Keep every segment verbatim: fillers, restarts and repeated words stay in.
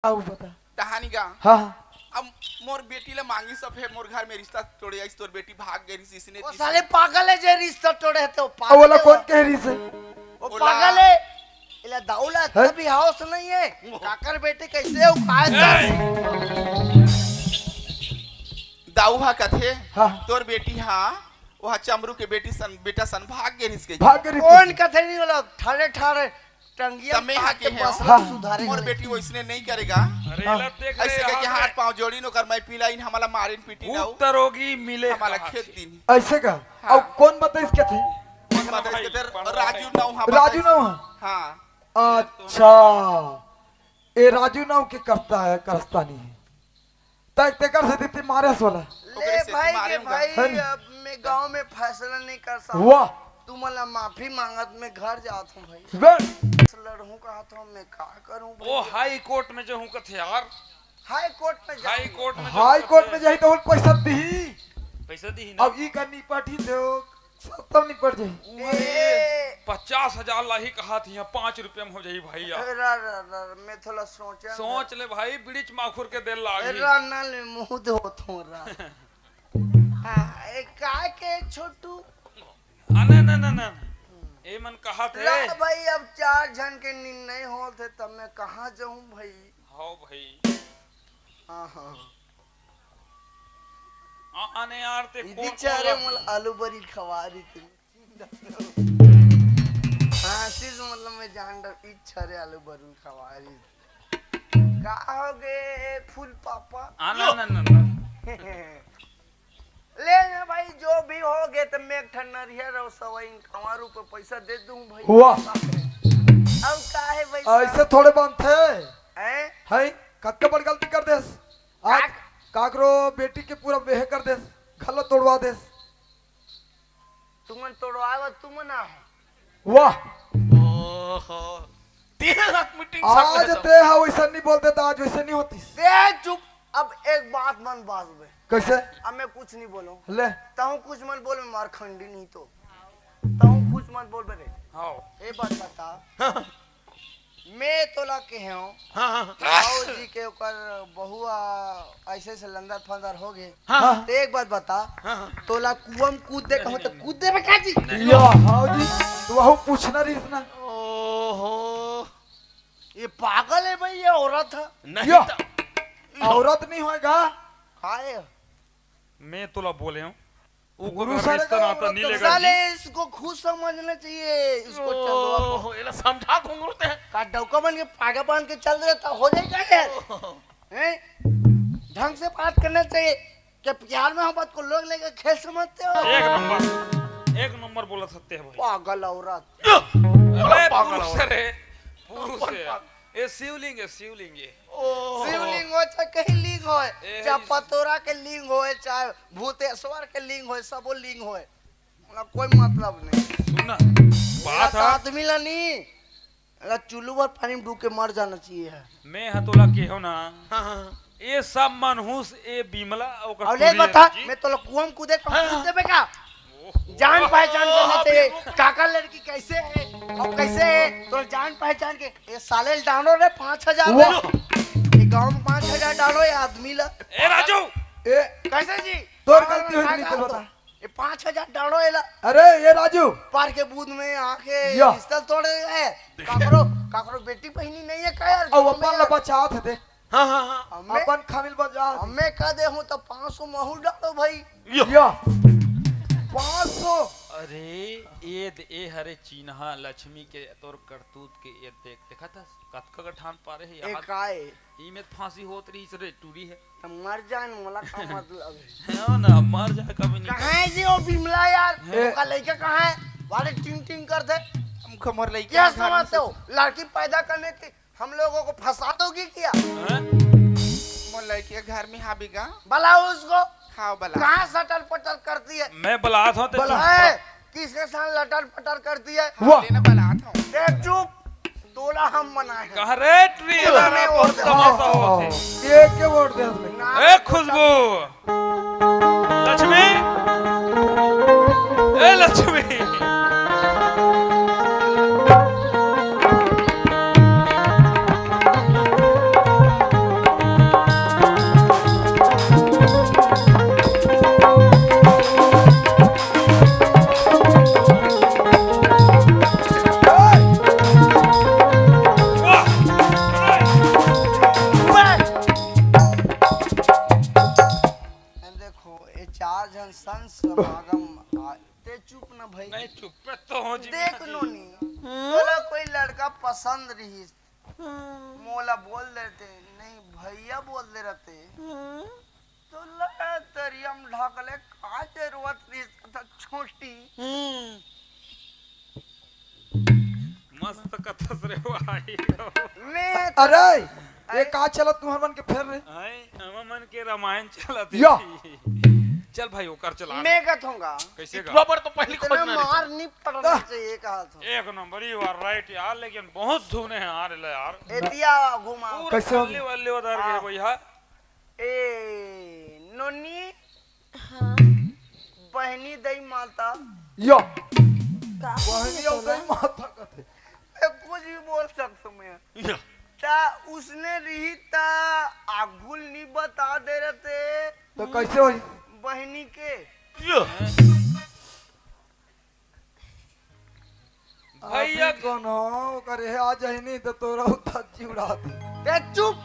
का हुआ बता? कहानी का? हाँ, हाँ। अब मोर बेटी ला मांगिस, सब हे मोर घर में रिश्ता टोड़े आइस, तोर बेटी भाग गे रिहिस इसने वो तीसरे साले पागल है जे रिश्ता टोड़े हे, तो अब पागल ओला है कौन वो। कह रिहिस हे? वो ओला पागल है। इला दाऊ ला हैं? अतना भी होश नहीं है। काकर बेटी कैसे हो, खाए ए! दाऊ हा कथे, हाँ। तोर बेटी हा, वो हा चमरू के बेटी सन, बेटा सन भाग गे रिहिस के। भाग गे रिहिस कौन के। कथे नहीं वाला, ठाड़े ठाड़े टंगिया तमे हा काट के के हे, बस हाँ। सुधारे मोर नहीं। बेटी वैसने नहीं करेगा। अरे, हाँ। ला देख रे, ऐसे कह के यहाँ हाथ रे। पाँव जोड़ी नो कर, मैं पिलाइन, हमला मारिन पीटिन भूत आऊ। तरोगी मिले हमला कहाँ खेत से? दिन। ऐसे का? हाँ। अब कौन बताइस कथे? कौन बताइस कथे? राजू नाव हा राजू बताइस। नाव हा? हाँ। अच्छा, ए राजू नाव के करता है, करस्तानी है। तै तेकर से दीदी मारे सोला। ले ओकरे से भाई तुम्हारे के उनका। भाई, है ना? अब मैं गांव में फैसला नहीं कर सकता। वाह। तुमला माफी मांगत मैं घर जात हूँ भाई। बे। लड़हूँ कहा था, मैं का करूँ भाई? ओ हाई कोर्ट में जाहूँ कथे यार। हाई कोर्ट में हाई जाऊंगा। कोर्ट में हाई जाहूँ कोर्ट कथे। में जाही तो उन पैसा दी। पैसा दी ना। अब ई का निपट ही दो। सब तब निपट जाही। ए, पचास हजार लाही कहा थी, यहाँ पाँच रुपया में हो जाही भाई यार। रा, रा, रा, मैं थोड़ा सोचा। सोच ले भाई, बिड़ीच माखुर के देर लागी। रा, ना ले, मुंह धोत हूँ रा। हाँ, ए, का के छोटू? आ, ना, ना, ना, ना। ए मन कहा थे। ला भाई, अब चार झन के निर्णय होत हे, तब मैं कहाँ जाऊँ भाई? हाँ भाई। हाँ, हाँ। आ, आने यार ते इदी कौन, चारे कौन ला- मोला आलू बरी खवा रही थी। हाँ, चीज मतलब मैं जान रहा, इच्छा रे आलू बरी खवा रही। का हो गे फूल पापा? आ, ना, ना, ना, ना। ले ना भाई, जो भी हो गे, त मैं एक ठन नरियर अउ सवा इक्यावन रुपये पैसा दे दूं भाई। वाह। अब का है भाई साहब? ऐसे थोड़े बनथे। हैं? हैं? कतका बड़ गलती कर देस। आज काक- काकरो बेटी के पूरा बेह कर देस, घलो तोड़वा देस। तुमन तोड़वावा, तुमन आ। वाह। ओहो। तेरे साथ मीटिंग आज ते हा वैसा नहीं बोलते तो आज वैसे नहीं होती। दे चुप। अब एक बात मन बाज बे। कैसे? अब मैं कुछ नहीं बोलूं। ले। तहूं कुछ मत बोल, मैं मार खंडी नहीं तो। तहूं कुछ मत बोल बे रे। हाँ। ए बात बता। मैं तोला कहे हूँ, हाँ, हाँ। बाबूजी के ओकर बहुआ ऐसे से लंदर फंदर हो गए। हाँ। तो एक बात बता, हाँ, हाँ। तोला कुआं में कूद दे कहूँ तो कूद देबे का जी? नहीं। या, हाँ जी, तो वहू पूछना रही इतना। ओहो, ये पागल है भाई, ये औरत है। नहीं या, तो औरत नहीं होएगा। काय? मैं तोला बोले हूँ, वो गुरु गुरु सारे रिश्ता का नाता नहीं लेगा साले जी। इसको खुश समझना चाहिए, इसको चंदवा को। ओहो, एला समझा घुंघरू ते। का डौका बन के पागा बांध के चल रहे तो हो जाएगा ये? ओहो। हैं? ढंग से बात करना चाहिए। क्या प्यार में हम बात को लोग लेके खेल समझते हो? एक नंबर, एक नंबर बोला सकते हैं भाई। पागल औरत। अरे पागल पुरुष औरत। है रे, पुरुष है। ये शिवलिंग है, शिवलिंग ये। ओहो। शिवलिंग हो चाहे कहीं लिंग हो, ए, चाहे इस- पतोरा के लिंग हो, चाहे भूतेश्वर के लिंग हो, सबो लिंग हो, ओला कोई मतलब नहीं। सुन ना, बात एला तो है। आदमी ला नहीं, एला चुल्लू भर पानी में डूब के मर जाना चाहिए है। मैं ह तोला केहो ना, हाँ, हाँ। ये सब मनहूस, ये बिमला, ओकर और ले टूरी बता, है जी। मैं तोला कुआं में कूदे तो हाँ। कूद देबे का? जान पहचान करना चाहिए। काकर लड़की कैसे है और कैसे है, तो जान पहचान के। ये साले ल डालो रे पाँच हजार वाह। डालो। ये गांव में पाँच हजार डालो ये आदमी ला। ए राजू। ए, कैसे जी? तोर गलती हुई नहीं तो बता। ये पाँच हजार डालो ये ला। अरे ये राजू। पार के बूंद में आके या। पिस्तल तोड़े है। काकरो, काकरो बेटी बहनी नहीं है का यार? अब अपन ला बचात हे देख। हाँ, हाँ, हाँ। हमें, अपन खामिल बन जा। हमें कह दे हूँ तो पाँच सौ महू डालो भाई। यो। यो। पाँच सौ। अरे, ए दे, ए हरे चिन्हा लक्ष्मी के तोर करतूत के ए देख, देखा था? कतका का ठान पारे है ए यहाँ। काय? ई में फांसी होत रही, इस रे टूरी है। तो मर जाए न, मोला का मतलब है? हाँ ना, मर जाए कभी नहीं। कहाँ है जी वो बिमला यार? है। ओका लइका कहाँ है? वाले टिंग टिंग कर दे। हम खमर लइका क्या घर में समझते हो? लड़की पैदा करने के हम लोगों को फंसा दोगे क्या? हैं? मोर लड़किया घर में हाबेगा। बुलाओ उसको। हाँ, बुला। कहाँ सटर पटर करती है? मैं बुलात हूँ, तो बला। चुप रह। ए, किसके साथ लटर पटर करती है? वाह। लेना बुलात हूँ। ए, चुप। तोला हम मनाए हैं। कह रे, ट्री तोला वाला नहीं बहुत होता। तमाशा होत है। ये क्या वोट दे उसने? ना, ए, खुशबू। लक्ष्मी, ए लक्ष्मी। पसंद रहिस, हम्म। मोला बोल देते, नहीं भैया बोल दे रहते, हम्म। तो लड़ा तरिया में ढाकले का जरूरत रहिस था छोटी। हम्म। मस्त कथस रे भाई। मैं तो अरे, ये अरे। का चलत तुहर मन के फेर रे? आए, हमर मन के रामायण चलत हे। या। चल भाई, ओकर चला। मैं कथूंगा। कैसे ये का? बराबर तो पहली इतना खोजना मार रही। नहीं पड़ना दा। चाहिए, कहा था। एक नंबर, you are right यार, लेकिन बहुत धुने हैं यार, ले यार। ए दिया घुमा। पूरा कैसे हो खल्ली गया? वल्ली उधर गए हाँ। भैया। ए नोनी। हाँ। बहनी दई माता। यो। का बहनी बोले अउ तोला? दई माता कथे। ए, कुछ भी बोल सकता हूँ मैं। या। ता उसने रही ता आगुल नहीं बता दे रहते। तो कैसे होई? बहनी के। या। भैया अभी कौन हो? ओकर हे आ जाही नहीं तो तोरा उता चिउड़ा दे। ते चुप।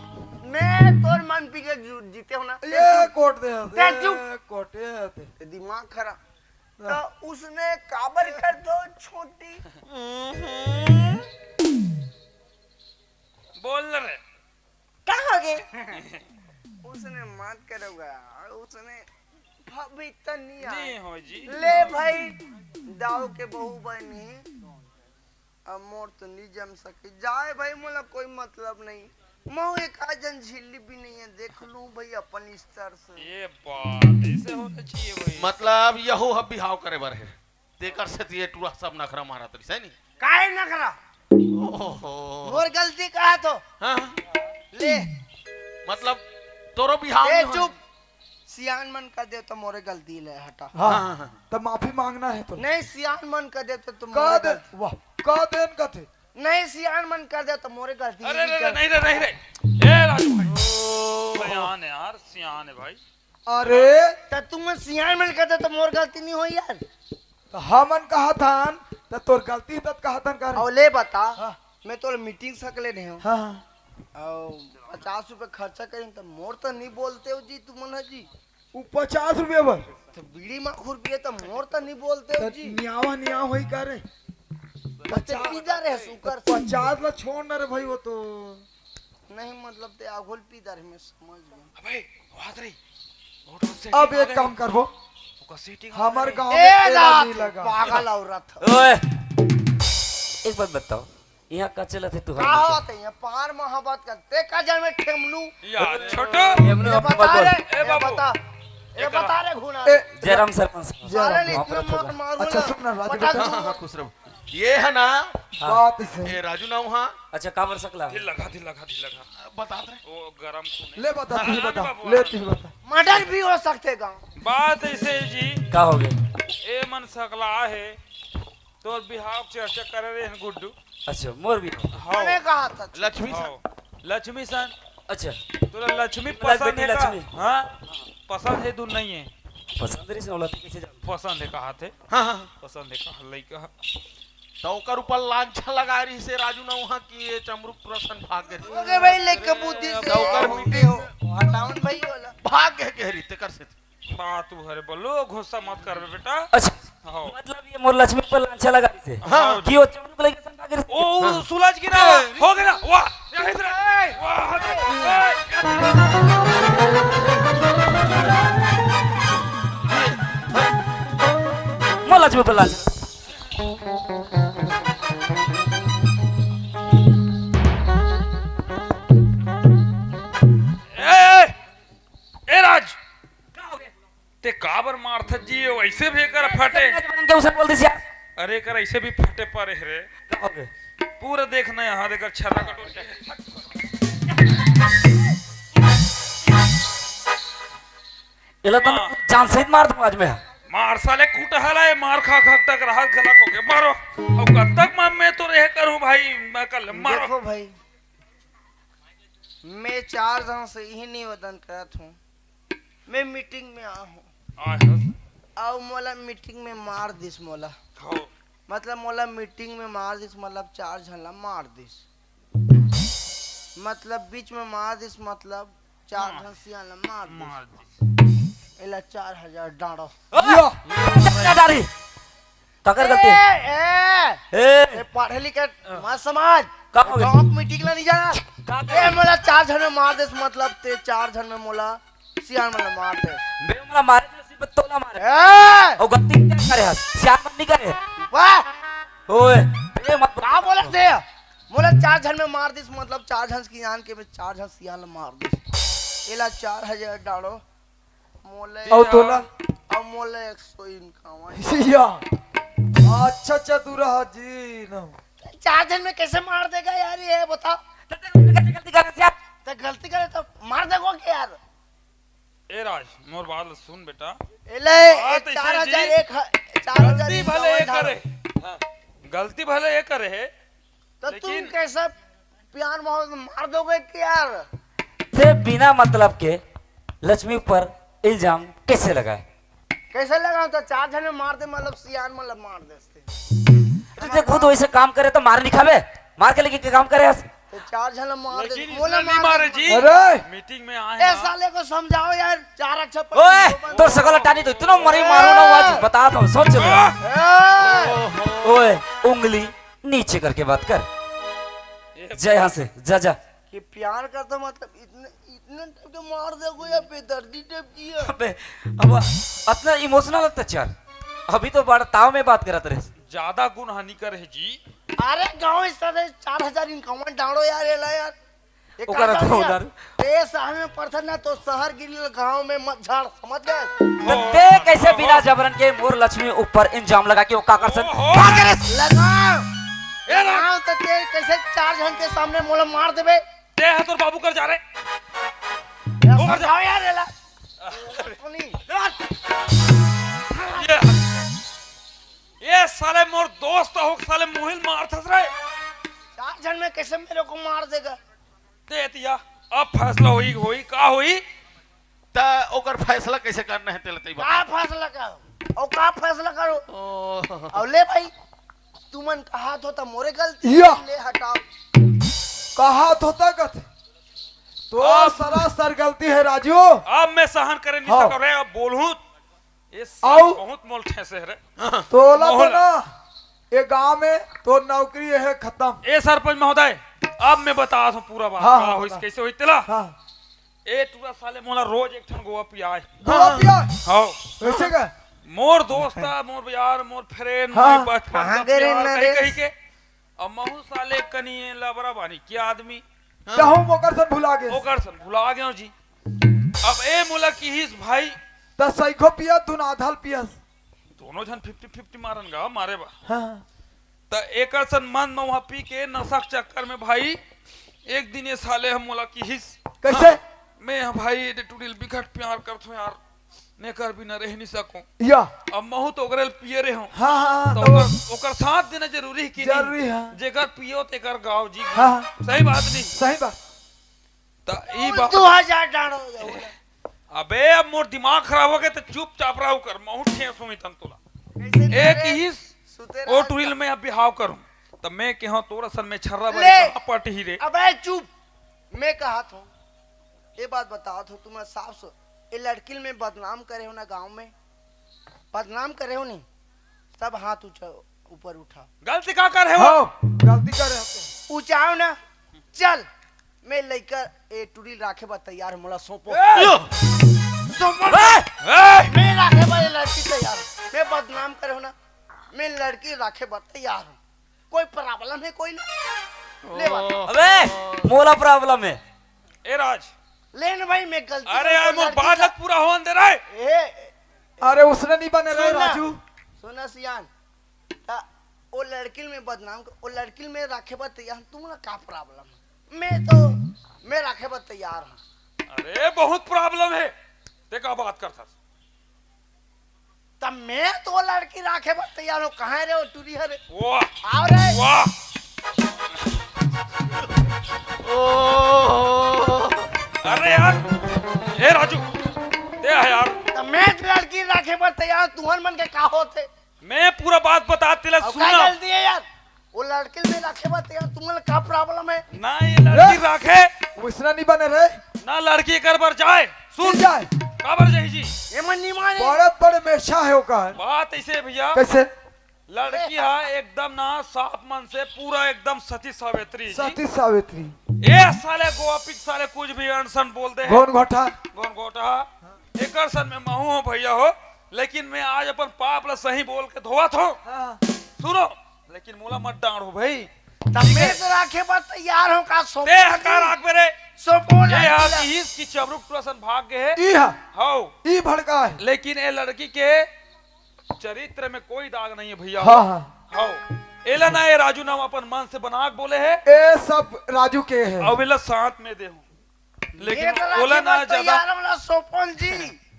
मैं तोर मन पी के जू-, जीते हो ना। ते ये चुप। कोट दे, ते चुप। कोट ये दे। ते दिमाग खराब। हाँ। तो उसने काबर कर दो छोटी। बोल रे। का हो गे? उसने मत करोगा, उसने भाभी तो नहीं आए। नहीं हो जी। ले भाई, दाऊ के बहू बनी, अब मोर तो नहीं जम सके। जाए भाई, मोला कोई मतलब नहीं। मऊ एक आध झन झिल्ली भी नहीं है, देख लूं भाई अपन स्तर से। ये बात ऐसे होना चाहिए भाई। मतलब यहू ह बिहाव करे बर है। तेकर सेती ये टूरा सब नखरा मारत रहिस, है नी? काहे नखरा? ओहो। मोर गलती कहा तो? हाँ, हाँ। ले। मतलब, तोरो बिहाव ए, नहीं होय। चुप। सियान मन कर दे तो मोरे गलती ले हटा। हाँ, हाँ, हाँ, हाँ। तो माफी मांगना है तो। नहीं, सियान मन कर दे तो तुम का मोरे दे, गलती। वाह, का देन कथे? नहीं, सियान मन कर दे तो मोरे गलती अरे, नहीं अरे, कर। नहीं रे, नहीं रे। ए, राजू भाई। ओ। सियान है यार, सियान है भाई। अरे। त तुम सियान मन कहते त मोर गलती नहीं होई यार। त हमन कहा थन, त तोर गलती तत कहा थन कर। और ले बता, हाँ। मैं तोर मीटिंग सकले नहीं हूँ। हाँ, हाँ। और पचास रुपए खर्चा करी त मोर त नहीं बोलते हो जी तुमन ह जी। उ पचास रुपया बर? त बीड़ी माखुर पिए त मोर त नहीं बोलते हो त जी। नियावा नियाव होई का रे? पचास पी जा रहे सुकर से। पचास ला छोड़ ना रे भाई, वो तो नहीं, मतलब ते आघोल पी जा रहे, मैं समझ गया। अबे, वो हाथ रही। मोटर से अब एक काम करबो, ओकर सेटिंग हमर गांव में ए तेल रात नहीं लगा। पागल औरत। ओए, एक बात बताओ, यहाँ का चलत है तू? का होत है यहाँ पार मोहब्बत का? ते का जाने ठेमनू? यार, छोटो। ठेमनू ये मत बता बोल। रे, ए ये बाबू। बता। ये ये बता रे घुना। ए, जयराम सरपंच। सारे ने बाप रे, इतना मार मारू अच्छा, ना। सुन ना, राजू पटक बेटा। दूंगा। हाँ, खुश रहो। ये है ना? हाँ। बात सही। ए, राजू ना वहाँ। अच्छा, काबर सकला? ढील लगा, ढील लगा, ढील लगा। बता दे। वो गरम खून है। ले बता, हाँ, तू हाँ, बता। बाबू, ले हाँ। तू बता। मर्डर भी हो सकते गाँव। बात ऐसे है जी। का हो गए? ए मन सकला है। तोर बिहाव चर्चा करे रहे हैं गुड्डू। अच्छा, मोर बिहाव। हाँ। मैंने कहा था। लक्ष्मी हाँ। सन। लक्ष्मी सन। अच्छा। तोला लक्ष्मी लग पसंद बेटी है का? लक्ष्मी। हाँ? पसंद है, दूर नहीं है। पसंद रही से औलाद कैसे जान? पसंद है, कहा थे। हाँ, हाँ। पसंद है, कहा लइका। तो ओकर ऊपर लांछा लगा रही से राजू ना वहाँ की ये चमरुक प्रसन्न भाग गए। ओके भाई, लेके बुद्धि से तो ओकर मीटिंग हो। हटावन भाई वाला। भाग गए कह रही ते कर से। बात तू हरे बोलो, गुस्सा मत कर बेटा। अच्छा। हाँ। मतलब ये मोर लक्ष्मी पर लांछा लगा रही से। हाँ। कि वो चमरुक लइका सन भाग रही से। ओ, हाँ। सुलझ गिरा, हो गया, वाह, यही से, वाह, मोर लक्ष्मी पर लांछा। ए, ए, ए राज, का हो गया? ते काबर मारथस जी, वैसे भी एकर फटे। के उसे बोल दिस यार। अरे, एकर ऐसे भी फटे परे हे रे। का हो गया? पूरा देखना यहाँ, देख, छर्रा कटोरी। एला तो हाँ। जान सहित मार दूं आज मैं। मार साले कुटहला, ये मार खा खा तक राहत गलत हो गया। मारो। अब कब तक मैं, मैं तो रह करूं भाई, मैं कल मारो। देखो भाई, मैं चार जन से यही निवेदन करत हूँ, मैं मीटिंग में आ हूँ। आए हस। अउ मोला मीटिंग में मार दिस मोला। हो। मतलब मोला मीटिंग में मार दिस, मतलब चार झन ला मार दिस। मतलब बीच में मार दिस, मतलब चार हाँ। झन सियान ला मार दिस। मार दिस। एला चार हजार डांड़ो। ओ! या। चार हजार डारी। काकर गलती? ए, ए, ए, ए, पढ़े लिखे मत समझ। का हो गया? गाँव के मीटिंग ला नहीं जाना। का ए, मोला चार झन में मार देस, मतलब ते चार झन में मोला सियान मन ला मार देस। बे मोला मारे नहीं, सिर्फ तोला मारे। ए! ओ गलती क्या करे हस? सियान मन नहीं करे। वाह! ओए, बे मत का बोलत हे? मोला चार झन में मार दिस, मतलब चार झन सियान के में चार झन सियान ला मार दिस। एला चार हजार डालो। मोले अउ तोला? अउ मोले एक सौ इनकावन। या। अच्छा, अच्छा, तू रहा जी ना। चार झन में कैसे मार देगा यार, ये बता। गलती करे, गलती करे, यार। तो गलती करे तो मार देगो के यार? ए राज, मोर बात ल सुन बेटा। एले, बात ए अइसे चार हजार जी, एक ह-, चार हजार गलती भले इनकावन ये करे, हाँ, गलती भले ये करे हे, तो तुम लेकिन कैसे प्यार मोहब्बत मार दोगे कि यार? से बिना मतलब के लक्ष्मी पर इल्जाम कैसे लगाए? कैसे लगाऊं? तो चार झन में मार दे, मतलब सियान मतलब मार देते। तो ते खुद वैसे काम करे तो मार नहीं खावे, मार के लेके के काम करे हस? तो चार झन में मार दे, लेकिन बोले इसने नहीं मार मारे दे। जी। अरे! मीटिंग में आए ए हैं। साले को समझाओ यार, चार अक्षर पर ओए, तोर सकल टानी तो इतना मरी मारो ना, आज बता दो, सोच ले। ए! ओए, उंगली नीचे करके बात कर। जा यहाँ से, जा, जा। कि प्यार करता मतलब इतने, इतने टाइप के मार दे को या बेदर्दी टाइप की है। अबे, अब इतना इमोशनल मत चल। अभी तो बड़ा ताव में बात करत रहे। ज्यादा गुण हानि कर है जी। अरे गाँव इस तरह चार हजार इनकावन डालो यार, एला यार। ये ओकर काम तो यार। उधर। ये शहर में पड़ता ना तो शहर गिरी गाँव में मत झाड़, समझ गए? तो ते कैसे बिना जबरन के मोर लक्ष्मी ऊपर इल्जाम लगा के वो का कर सक-, ओहो। का करे? लगा। ए रा- लगाओ तो ते कैसे चार झन के सामने मोला मार देबे? ते ह तोर बाबू कर जा रे। यार, समझाओ यार, एला। सुनी। ये, ये साले मोर दोस्त हो, साले मोहिल मारथस रे। चार झन में कैसे मेरे को मार देगा? ते तिया, अब फैसला होई, होई, का होई? त ओकर फैसला कैसे करना है, तेला तई बता। का फैसला करो? और का फैसला करो? ओ। और ले भाई, तुमन कहा थो त मोरे गलती या। ले हटाओ। कहा थो त कथे। तो अब सरासर गलती है राजू। अब मैं सहन करे नहीं हाँ। सकव रे, अब बोलहूँ। ये साले आऊ? बहुत मोल ठेसे है रे। तोला तो मोहला। ना, ये गांव में तो नौकरी है खत्म। ए सरपंच महोदय, अब मैं बता दूं पूरा बात, हाँ, का हाँ, होइस, बता। कैसे होइस तेला? हाँ। ए टूरा साले मोला रोज एक ठन गोवा पियाए। गोवा हाँ। पियाए? हाँ। कैसे का? मोर दोस्त आ, मोर यार, मोर फ्रेंड, हाँ। मोर बचपन कहाँ का गए रे प्यार, कहीं, नरेश? कहीं के। अब महू साले कनी लबरा बानी के आदमी। हाँ। चाहूं ओकर सन भुला गे। ओकर सन भुला गयो जी। अब ए मोला किहिस भाई। त सैखो पिया, तू ना आधाल पियस। दोनों झन फिफ्टी फिफ्टी मारन गा, मारे बा। हाँ। त एकर सन मन में वहाँ पी के नशा के चक्कर में भाई, एक दिन ये साले हम मोला किहिस। कैसे? हाँ, मैं ह भाई, एदे टुड़ी ल बिकट प्यार करथों यार, नेकर बिना रह नहीं सकूं। या। अब महू तो ओकरे ल पिए रहे हूँ। हाँ, हाँ, हाँ, तो तो ओकर, ओकर साथ देना जरूरी है कि जरूरी नहीं? है। जेकर पियो तेकर गाओ जी। हाँ, हाँ। सही बात नहीं? सही बात। त ई बात दो हजार डालो। अबे, अब मोर दिमाग खराब हो गया, तो चुपचाप रहो कर, महू ठेस होई तन तोला। कैसे एक तेरे ही सुते ओ रहा टुड़ी ल मैं अब बिहाव करूं, त मैं केहों तोर असन में छर्रा ले। बारी कहाँ पट ही रे। अबे चुप, मैं कहा थो, ये बात बता थो, तुम साफ सो, ये लड़की ल मैं बदनाम करे हो ना गांव में, बदनाम करे हो नहीं, सब हाथ ऊंचा ऊपर उठा। गलती का करे हो? हाँ, गलती करे हो। ऊंचाओ ना, चल, मैं लइका ए टुड़ी ल राखे बर तैयार हूँ, मोला सौंपो। ए! सौंपो। ए! ए! मैं राखे बर ये लड़की तैयार हूँ। मैं बदनाम करे हो ना, मैं लड़की राखे बर तैयार हूँ। कोई प्रॉब्लम है कोई ना? ले बात। अबे, मोला प्रॉब्लम है। ए राज। ले ना भाई, मैं गलती अरे कर यार, मोर लड़की बात का लग पूरा होन दे रे। ए, अरे उसने नहीं बने रे सुन ना, राजू। सुन ना सियान, त ओ लड़की ल मैं बदनाम कर, ओ लड़की ल मैं राखे बर तैयार हूँ, तुमला का प्रॉब्लम है? मैं तो, मैं राखे बर तैयार हूँ। अरे बहुत प्रॉब्लम है, ते का बात करथस? त मैं तो लड़की राखे बर तैयार हूँ, कहाँ रे ओ टुरी हरे? वाह। आओ रे। वाह। ओ। अरे यार, ए राजू, ते है यार। त मैं लड़की राखे बर तैयार हूँ, तुहन मन के का होथे? मैं पूरा बात बता तेला अब सुन का ना। गलती है यार? वो लड़की ल मैं राखे बर तैयार, तुमन का प्रॉब्लम है? ना ये लड़की ए, राखे। वैसना नहीं बने रे। ना लड़की कर बर जाए। सुन। नहीं जाए। काबर जाही जी? ये मन नहीं माने। बड़े बड़े मेशा है ओकर। बात ऐसे है भैया। कैसे? लड़की हा एकदम ना साफ मन से, पूरा एकदम सती सावित्री जी। सती सावित्री। ए साले गोवा पिक साले कुछ भी अनसन बोल दे हे। गौन घोटा। गौन घोटा। एकर सन में महू हो भैया हो, लेकिन मैं आज अपन पाप ला सही बोल के धोवत हो। हाँ। सुनो, लेकिन मोला मत डांट हो भाई। तब मैं तो राखे बर तैयार हो का सो। ते हका राख मेरे। सो बोल ये हा किहिस कि चमरुक टुरा सन भाग गए हे। ई हा। हाओ। ई भड़का हे। लेकिन ए लड़की के चरित्र में कोई दाग नहीं है भैया। हाँ, हाँ। हाओ। एला ना ए राजू नाम अपन मन से बना के बोले हे। ए सब राजू के हे। अब एला साथ में दे हूँ। लेकिन ये तो ओला राजू ना बस ज्यादा तैयार वाला सोपन जी।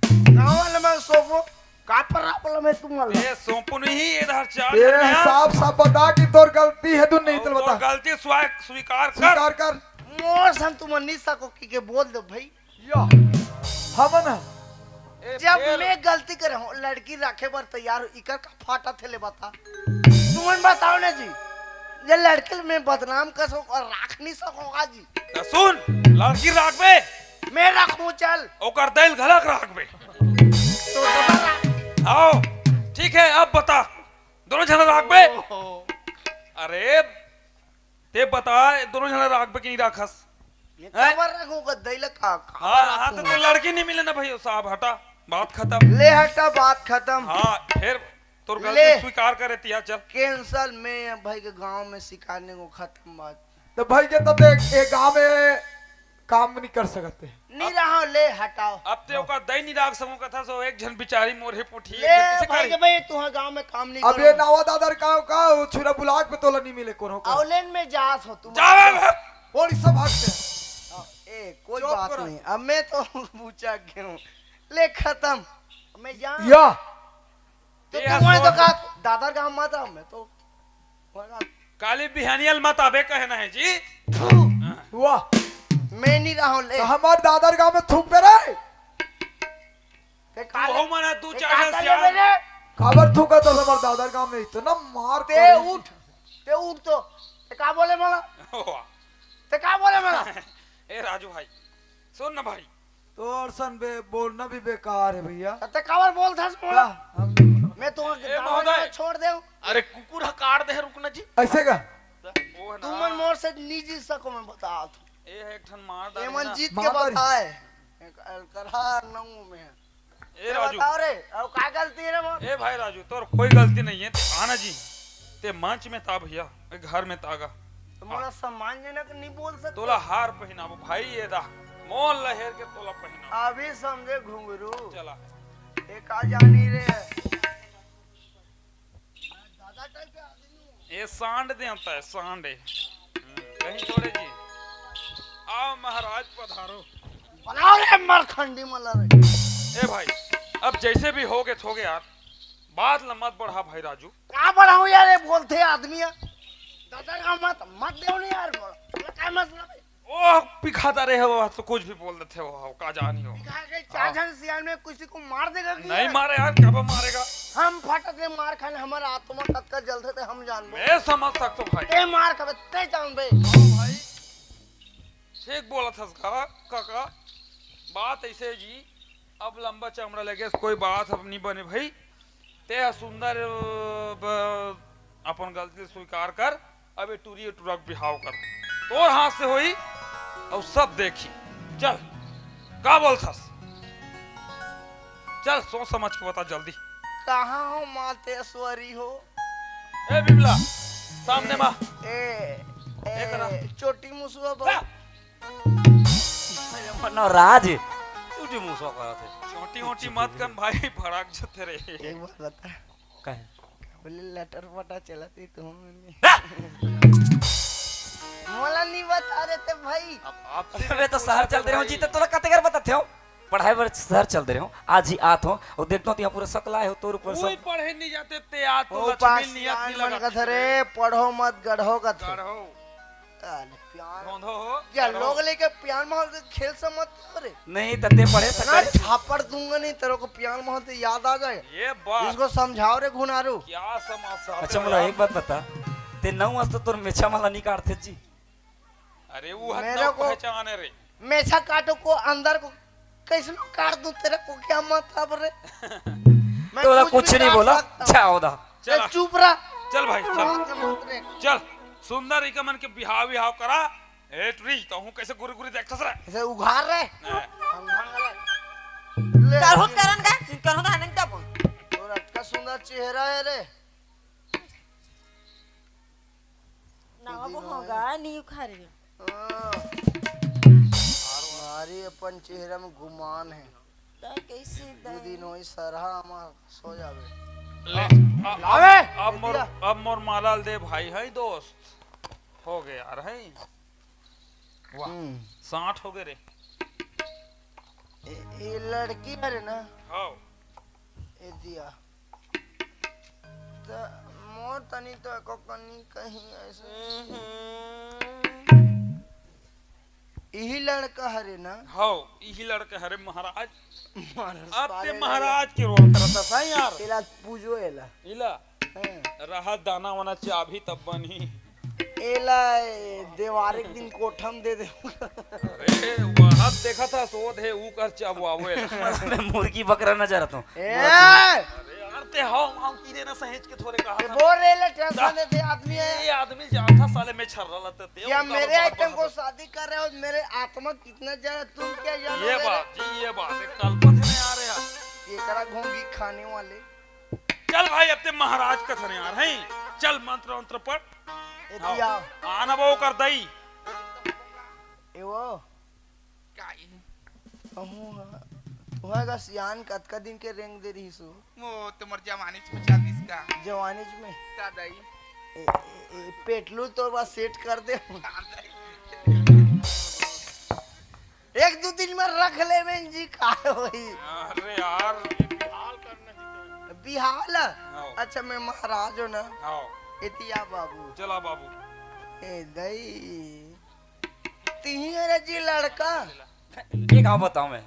गाँव वाले में सोपो। का problem है तुम्हारा? ए सोपन ही इधर चार ए जन में आ। हिसाब साफ बता कि तोर गलती है, तू नहीं और तो बता। तोर गलती स्वी-, स्वीकार कर। स्वीकार कर। मोर सन तुम नहीं सको कि के बोल दो भाई। या, हमन ह। ए, जब फेर मैं गलती करे हूँ, लड़की राखे बर तैयार हूँ, इकर का फाटा थे ले बता। तुमन बताओ ना जी, ये लड़की ल मैं बदनाम कर सको और राख नहीं सकोगा जी। त सुन, लड़की राखबे? मैं रखूँ, चल। ओकर दैल घलक राखबे। तो बता। आओ, ठीक है, अब बता, दोनों झन राखबे? ओहो। अरे, ते बता, दोनों झन राखबे कि नहीं राखस? ये हैं? काबर रखूं का दैला का, काबर हाँ, हाँ, तो रखूं? तो लड़की नहीं मिले ना भाई साहब, हटा, बात खत्म। ले हटा, बात खत्म। हाँ, फिर तोर गलती ले। स्वीकार करे तिया, चल। Cancel, मैं भाई के गांव में सिखाने को खत्म बात। तो भाई के तो देख, ये गांव में काम नहीं कर सकते। नहीं रहा, ले हटाओ। अब ते ओका दई नहीं राख सको कथा सो, एक झन बिचारी मोर हे पुठी, एक ले झन किसे भाई करी? के भाई, तुहा गांव में काम नहीं अब करो। ये नावा दादर का, का छुरा बुलाक पे तोला नहीं मिले कोनो का। औलेन में जात हो तुम। जावे बे। ओडिशा भाग के। हाँ, ए, कोई चुप बात करो। नहीं। अब मैं तो पूछा क्यों? ले खत्म। मैं जा। या। तो ये तुम वहीं तो सोच। का दादर गांव मत आओ, मैं तो वहाँ काली बिहानियल मत आबे कहना है जी। थू। वाह। मैं नहीं रहा हूँ, ले। तो हमार दादर गांव में थूक दे रे। ते तू काले, हो मना, तू ते चार का जन कर सियान। लेबे रे? काबर थूका तो हमार दादर गांव में इतना मार ते पड़ी। उठ, ते उठ तो। ते का बोले मला? वाह। ते का बोले मला? ए राजू भाई, सुन ना भाई। तोर सन बे-, बोलना भी बेकार है भैया। ते काबर बोलथस मोला? का? हम मैं तो ए गाँव महोदय। में छोड़ देव। अरे कुकुर ह काट दे, रुक ना जी। ऐसे का? वो ना। तुमन मोर से नहीं जीत सको, मैं बता तू। ए है एक ठन मार डाले एमन ना। जीत के मार डाले। बताए। एक अलकरहा नऊ में। ए मैं राजू। बताओ रे, अब का गलती है रे मोर? ए भाई राजू, तोर कोई गलती नहीं है। ते आना जी, ते मंच में ता भैया, ए घर में तागा। तो मोला सम्मानजनक नहीं बोल सकते? तोला हार पहिनाबो भाई, ये दा, मोल लहेर के तोला पहिनाबो। अभी समझे घुंघरू। चला। ये का जानी रे? दादा टाइप के आदमी हो। ये सांड देवता है, सांड है। हम्म, कहीं छोड़े जी। आओ महाराज पधारो। बनाओ रे मरखंडी मला रे। ए भाई, अब जैसे भी हो गए, हो गए यार। बात ल मत बढ़ा भाई राजू। का बढ़ाऊं यार, ये बोलते आदमी है। दादा का मत, मत देव नहीं यार, बोल। बोले, का मतलब है? ओह, पिखाता रहे हो, तो कुछ भी बोल देते हो, का जानी हो। पिखा के चार हाँ। जन सियान में किसी को मार देगा कि नहीं यार? मारे यार, कब मारेगा? हम फटक के मार खाने, हमारा आत्मा कतका जलते थे, हम जानबो। मैं समझ सकता हूँ भाई। ते मार खाबे, ते जानबे। हाँ भाई, ठीक बोला था का, काका। बात ऐसे है जी, अब लंबा चमड़ा लगे, कोई बात अब नहीं बने भाई। ते ह सुंदर, अ, ब-, अपन गलती स्वीकार कर, अब ये टूरी टुरक बिहाव कर, तोर हाथ से होई, अउ सब देखी। चल, का बोलथस? चल, सोच समझ के बता जल्दी। कहाँ हो मातेश्वरी हो? ए बिमला, सामने मा। ए, ए, ए करा। चोटी मुसुआ बा। ला। अरे मनोराज, चोटी मुसुआ करत हे। चोटी वोटी मत कन भाई, भड़क जथे रे। एक बात बता। काहे? बोले लटर पटर चलत ही तुमन। हाँ! मोला नहीं बता रहे थे भाई। अब आप अबे तो शहर चल दे रहे हो जी, तो तोला कते कर बताते हो? पढ़ाई बर शहर चल दे रहे हो, आज ही आत हो, और देखता हूँ तो यहाँ पूरा सकला है, तोर ऊपर कोई सब। पढ़े नहीं जाते ते, आ तो ओ लक्ष्मी पास नियत यार नहीं मन लगा कथे रे, पढ़ो मत, गढ़ो कथे। गढ़ो। अरे प्यार। धोंधो हो, क्या गढ़ो। लोग लेके प्यार में खेल समझते हो रे? नहीं, तते पढ़े ना सकते। झापड़ दूंगा नहीं, तेरे को प्यार में होते याद आ जाए। ये बात। इसको समझाओ रे घुनारू। क्या समस्या अच्छा, है मोला यार? एक बात बता, ते नौ आज तो तोर मेछा माला नहीं काटथे जी। अरे वो हद मेरे ना को पहचान है रे। मेछा काटो को अंदर को कैसे काट दूं, तेरे को क्या मतलब रे? मैं तोला कुछ कुछ भी नहीं काट बोला, सकता हूँ। अच्छा होदा। चल, चुप रह। चल भाई, चल। चल, सुंदर इका मन के बिहाव, बिहाव करा। ए टुरी, तो हूँ कैसे गुरी गुरी देखथस रे? ऐसे उघार रे। ए। हम भांग रे। ले। करहु करन का, करहु तो आनंद तब। तोर अतका सुंदर चेहरा हे रे। ना, अब होगा, नहीं उखारे। हाँ। मारी अपन चेहरा में गुमान हे। त कैसे दू दिन होई सरहा, हम सो जाबे। ले, आ, लावे। अब मोर, अब मोर माला ल दे भाई, है दोस्त। हो गए यार, है। वाह, हम्म। साठ हो गए रे। ए, ए लड़की हरे ना? हाँ। ए दिया। त मोर तनी तो एको कनी कहीं ऐसे। इही लड़का हरे ना? हाँ, इही लड़का हरे महाराज। महाराज अब ते साले महाराज के रोल करत हस, हैं यार? एला पूजो एला। इला? हैं। रहा दाना वाना चाबही तब बनही। एला, ए, देवारे के दिन कोठम दे दे। अरे, वह देखत हस, सोध हे, ऊ कर चाबवावे। मैं मुर्गी बकरा नजर आता हूँ। ए! अरे यार, ते हव, हम की रे ना सहेज के थोरे कहा ए, था। बोल रे, ले टेंशन जा। देते आदमी है। ये आदमी जाता साले में छर्रा लते दे, या उनका मेरे बात आइटम को बता। शादी कर रहे हो, मेरे आत्मा कितना जरा, तुम क्या जानो ये रे? बात जी, ये बात है, कल्पत है ना यार, यार। ये करा घोंगी खाने वाले। चल भाई, अब ते महाराज कथन यार, हैं? चल मंत्र मंत्र पढ़। ए हाँ। दिया। आना बो कर दई। ए वो। का ई? कहूँ हा। तुहा का सियान कतका दिन के रेंग दे रही सु? वो तुम्हार जवानी च में चल दिस का? जवानी च में? का दई? ए, ए, ए, पेटलू तो बस सेट कर दे। का दई? एक दू दिन में रख लेबे जी, का होई? अरे यार। बिहाल? हाँ। अच्छा, मैं महाराज हूँ ना? हाँ। एती आ बाबू। चला बाबू। ए दई, तिही हरे जी लड़का? ये का बताऊं मैं?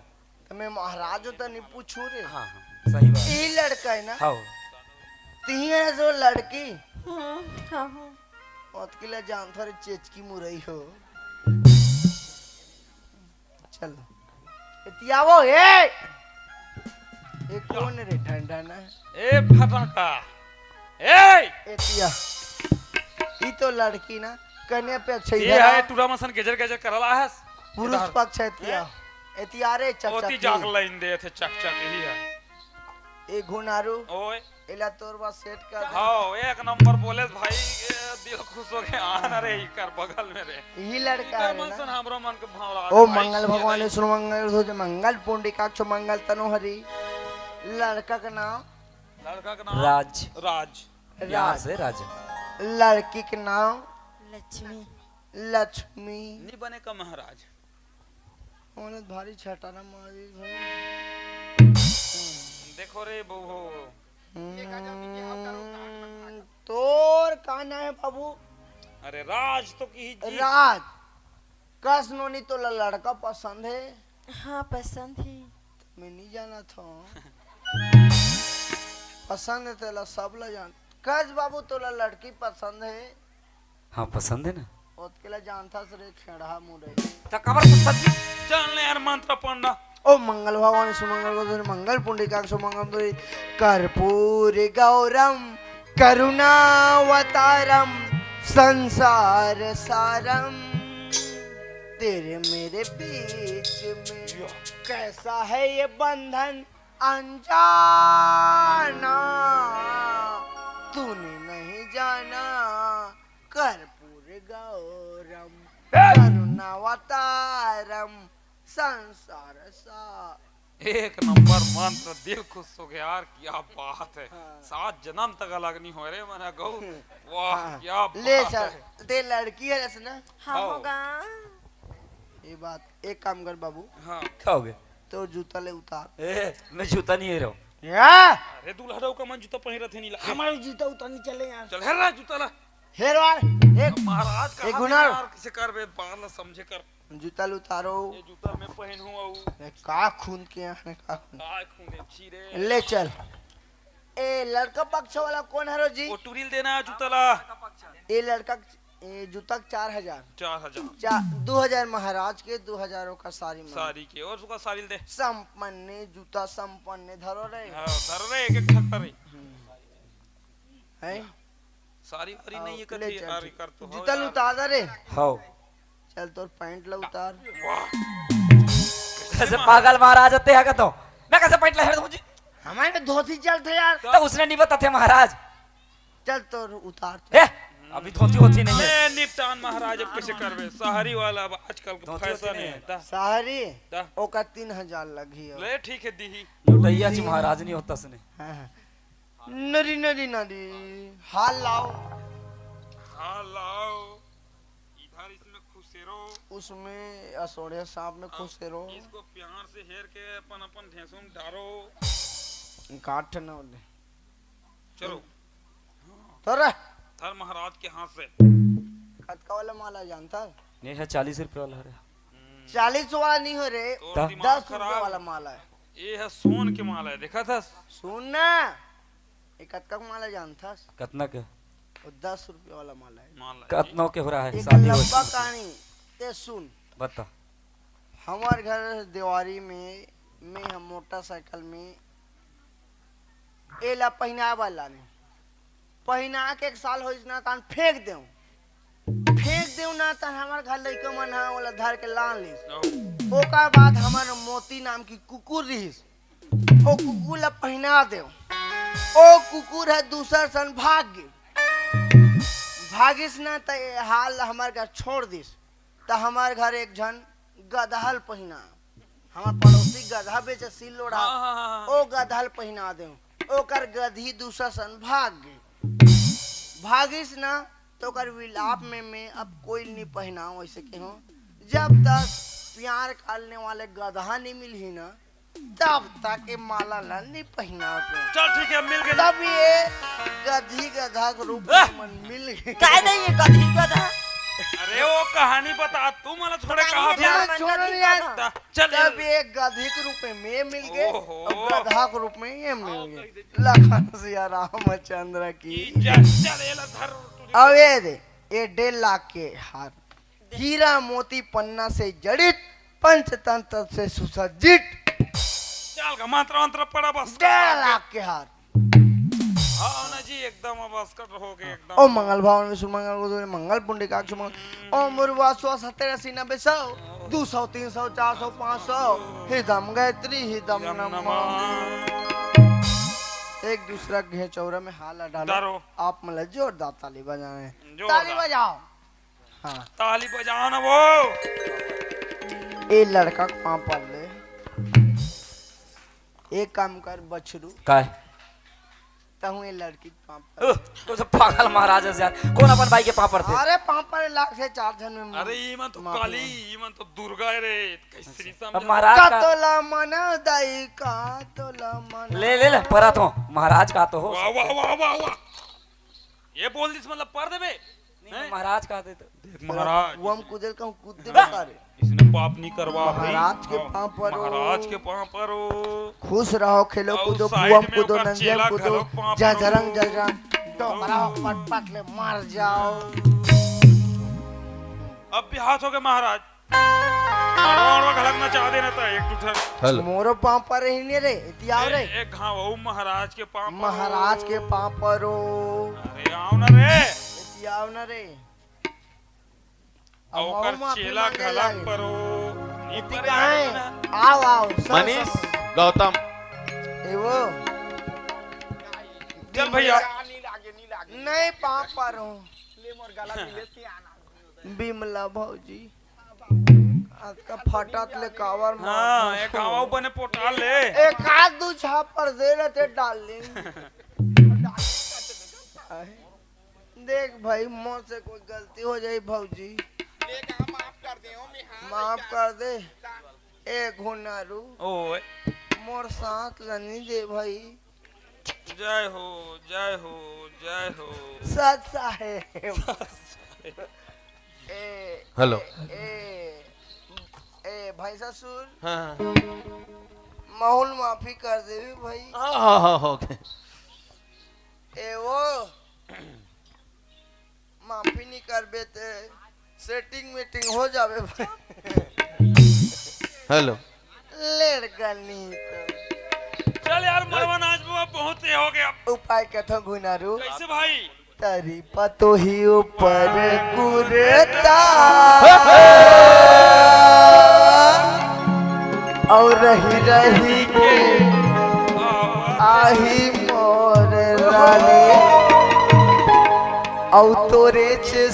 तो मैं महाराज हूँ तो नहीं पूछू रे। हाँ, हाँ, सही बात। यही लड़का है ना? हाँ। तिही हरे जो लड़की? हम्म, हाँ, हाँ। ओतकी ला जानथो रे, चेचकी मुरई हो। चल। एतियावो, ए! ए कोन रे ढंढाना? ए फटाका। ए! एतिया। ई तो लड़की ना, कन्या पक्ष ये इधर है आ। टूरा मसन गेजर गेजर करल आहस। पुरुष इधर। पक्ष है एतिया। ए? एतिया रे चकचकी। ओती जाक लाइन दे थे चकचक ही है। ए घुनारू। ओए। एला तोर बा सेट कर दे। हाँ, एक नंबर बोले भाई, ए, दिल खुश हो गया। आना रे, इकर बगल में रे। यही लड़का इकर है मन ना? सुन हमरो मन के भाव लागल ओ भाई, मंगल ये भगवान नहीं। विष्णु मंगल ध्वज मंगल पुंडरीकाक्ष मंगल तनु हरि। लड़का के नाम? लड़का के नाम? राज। राज। यहाँ राज। से राज। लड़की के नाम? लक्ष्मी। लक्ष्मी। नहीं बने का महाराज। ओने भारी छटाना मारी भाई। देखो रे बहू। हम्म, तोर का नाम है बाबू? अरे राज तो की जी। राज। कस नोनी तोला लड़का पसंद है? हाँ, पसंद है। मैं नहीं जाना था। पसंद है तेला, सब ला जान। कस बाबू तोला लड़की पसंद है? हाँ, पसंद है ना। ओतकेला जानथस रे खेड़हा मुरई। त काबर पसंद? जान ले यार मंत्र पढ़ना। ओ मंगल भगवान सुमंगल गोधन मंगल पुंडरीकाक्ष मंगल दुरी कर्पूर गौरम करुणावतारम संसार सारम। तेरे मेरे बीच में कैसा है ये बंधन अनजाना, तूने नहीं जाना। कर्पूर गौरम करुणावतारम संसार सा। एक नंबर मंत्र, दिल खुश हो गया यार, क्या बात है। हाँ। सात जन्म तक अलग नहीं हो रे मना गौ। वाह, हाँ। क्या ले बात चल, है। ते लड़की है ऐसे ना? हाँ, हाँ। होगा। ये बात, एक काम कर बाबू। हाँ। क्या हो गया? तो जूता ले उतार। ए, मैं जूता नहीं है रहा हूँ। या? अरे दूल्हा डऊ का मन जूता पहिरत हे नीला। हमारे जूता उतार नहीं चले यार। चल हेर रहा जूता ला। हेर वार, एक महाराज का एक हाथ गुनार। यार किसे कर बे, बाल समझे कर। जूता ल उतारो। ये जूता मैं पहनूं आऊ। ए, का खून के यहाँ है, का खून? का खून है, छी रे। ले चल। ए, लड़का पक्ष वाला कौन हरो जी? वो टुरी ल देना है जूता ला। ए, लड़का, ए, जूता के चार हजार। चार हजार। चा-, दो हजार महाराज के, दो हजार ओकर सारी में। सारी के, और ओकर सारी ल दे। संपन्न, जूता संपन्न, धरो रे। हाँ, धरो रे, एक एक ठक रे। हम्म। हैं? सारी वारी नहीं है कथी, आरी कर तो हो जीतल यार। उतार दे रे। हव। चल तोर पैंट ला उतार। वाह। कैसे पागल महाराज आते हैं का तो? मैं कैसे पैंट ला हेर दूं जी? हमारे में धोती चलते यार। तो उसने नहीं बताते महाराज। चल तोर उतार तो। ए, अभी धोती होती नहीं है। ए, निपटान महाराज, अब कैसे करबे? शहरी वाला अब आजकल का धोती होती फैशन नहीं है। है। दा, शहरी? दा। ओका तीन हजार लगही हो। ले, ठीक है, दीही। लुटैया जी महाराज नहीं होता सने। हाँ, हाँ। नरी, नरी, नरी। हाल लाओ। हाल लाओ। इधर इसमें खुसेरो। उसमें असोड़े सांप में अब खुसेरो। इसको प्यार से हेर के अपन, अपन ढेंसू में डारो। काट न होले। चलो। तो रे। धर महाराज के हाथ से। कतका वाला माला जानता? ये है चालीस रुपये वाला रे। हम्म। चालीस वाला नहीं हो रे, तोर ता? दिमाग दस रुपये खराब। वाला माला है। ये है सोन के माला है, देखा था? सुन ना, ये कतका के माला जानथस? कतना के? वो दस रुपये वाला माला है। माला है। कतनो के हो रहा है एक शादी लंबा होती है। कहानी, ते सुन। बता। हमार घर देवारी में, मैं हम मोटरसाइकिल में एला पहिनाए बर लाने। पहिना के एक साल होइस ना, तहन फेंक देव। फेंक देव ना, तहन हमर घर लइका मन ह ओला धर के लान लिस। ओकर बाद हमर मोती नाम की कुकुर रिहिस, ओ कुकुर ला पहिना देव। ओ कुकुर ह दूसर सन भाग गे। भागिस ना, त ए हाल हमर घर छोड़ दिस। त हमर घर एक झन गदहा ल पहिना, हमर पड़ोसी गदहा बेचे सिल लोढ़ा, हाँ, हाँ, हाँ, हाँ। ओ गदहा ल पहिना देव। ओकर गदही दूसर सन भाग गे। भागिस ना, त ओकर विलाप में मैं अब कोई ल नी पहिनाव, ऐसे कहो। जब तक प्यार करने वाले गदहा नी मिलही ना, तब तक ये माला ला नी पहिनाव के। चल ठीक है, मिल गए। तब ये गदही गदहा के रूप आह! में मन मिल गए। काय नहीं ये गदही गदहा? अरे वो कहानी बता, तू मला थोड़े पता कहा नहीं था। यार, मन छोड़ गदही यार। गदहा। ता-, चल, तब चल। ये गदही के रूप में ये मिल गए ओहो। और गदहा के रूप में ये मिल आओ, गए। कह दे। लखन सिया रामचंद्र की। की जय। चल, ये ला धर, तू अब ये दे, ये डेढ़ लाख के हार। हीरा मोती पन्ना से जड़ित, पंचतंत्र से सुसज्जित। चल का मंत्र, मंत्र पड़ा बस। डेढ़ लाख के हार। हाँ ना जी, एकदम अब असकट हो गए, एकदम। ओम मंगल भवन विष्णु मंगल गुरु मंगल पुंडरीकाक्ष मंगल। ओम उर्वा स्व सत्तर अस्सी नब्बे सौ, दो सौ, तीन सौ, चार सौ, पाँच सौ। हिदम गायत्री, हिदम हिदम नमः। नमः। एक दूसरा के चौरा में हाला डालो। डालो। आप मतलब जोरदार ताली बजाएं। जोरदार। ताली बजाओ। हाँ। ताली बजाओ ना वो। ए लड़का के पाँव पर ले। एक काम कर बछरू। काय? तहूँ ए लड़की के पाँव पर। ओह, तो सब पागल महाराज है यार। कौन अपन भाई के पाँव पर थे? अरे पाँव पर लाख से चार जन में अरे, ई मन तो माफी काली, मांग। ई मन तो दुर्गा है रे। कैसे अच्छा। समझा? अब महाराज का का तोला मना दाई, का तोला मना। ले, ले, ले, परा तो। महाराज का तो हो। वाह, वाह, वाह, वाह, वाह। ये बोल दिस मतलब पर देबे। नहीं, हैं? महाराज का दे तो। देख महाराज। वो हम कूदे ल कहूँ, कूद देबे का रे? इसने पाप नहीं करवा भाई। महाराज के हाँ, पाँव परो। महाराज के पाँव परो। खुश रहो, खेलो, अउ कूदो, side कुआम में कूदो, ओकर नंदिया चेला कूदो, घलोक पाँव जय परो। जरंग, जय जरंग, डोकरा हो, पट पट ले मर जाओ। अब भी हाथ हो गए महाराज। मड़वा, मड़वा घलक नचा देना था एक दू ठन। हेलो। मोरो पाँव पर रही ने रे, एती आव रे। ए, एक घाव अउ महाराज के पाँव परो। महाराज के पाँव परो। अरे आओ ना रे। एती आव ना रे। अउ ओकर चेला घलक परो। एती कहाँ है? आओ, आओ, सर, मनीष, सर। गौतम। ए वो। चल भैया। नहीं, पाँव परो। ले मोर गला मिले सियाना। बिमला भौजी। आज का फटात ले कावर मार हाँ, दो। एक आवा बने पोटा ले। एक आध दू झापड़ दे रहे थे डार्लिंग। देख भाई, मोर से कोई गलती हो जाई भौजी। देख, हाँ, माफ कर दे, ओ मिहान, माफ कर दे। ए घुनारू। ओए। मोर साथ लनी दे भाई। जय हो, जय हो, जय हो। सच साहेब। ए, हेलो। ए, ए, ए, भाई ससुर। हाँ, हाँ। माहौल माफी कर देवे भाई। हाँ, हाँ, हाँ, हो गए। ए वो, माफी नहीं करबे ते setting meeting हो जावे भाई। हेलो। लेड़ गनी तो। चल यार, मरवा नाच अब बहुत ही हो गया। उपाय कथों गुनारू। कैसे भाई? तरी पतोही ऊपर कुरता और रही रही के आही मोर रानी। और तोरे से